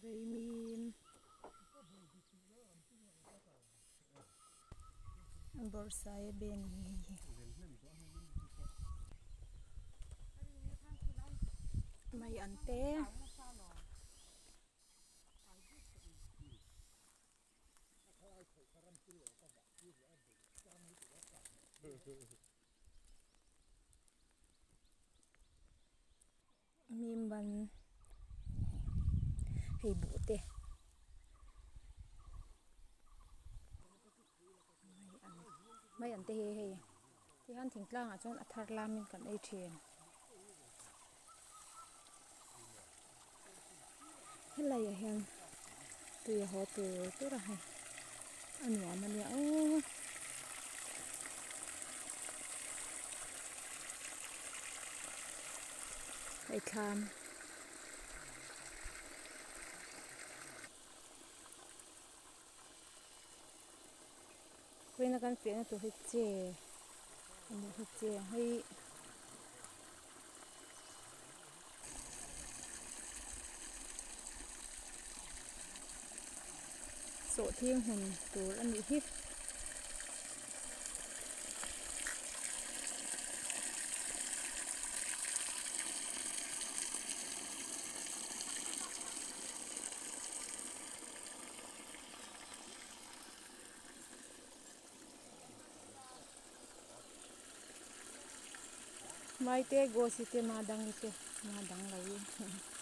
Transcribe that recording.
Vaimim bawrhsaiabe a ni hei hi mai an te. Mi ban hei buh te mai an te hi hei tihian thingtlang ah chuan a thar lam in kan ei thin helai ah hian tui a haw tur tur a hei a nuam a nia aw. Hei thlam vawiina kan piahna tur hi che a nih hi che hei sawhthing hmun tur a nih hi. Maite gosi te ma dang te ma dang lo hi.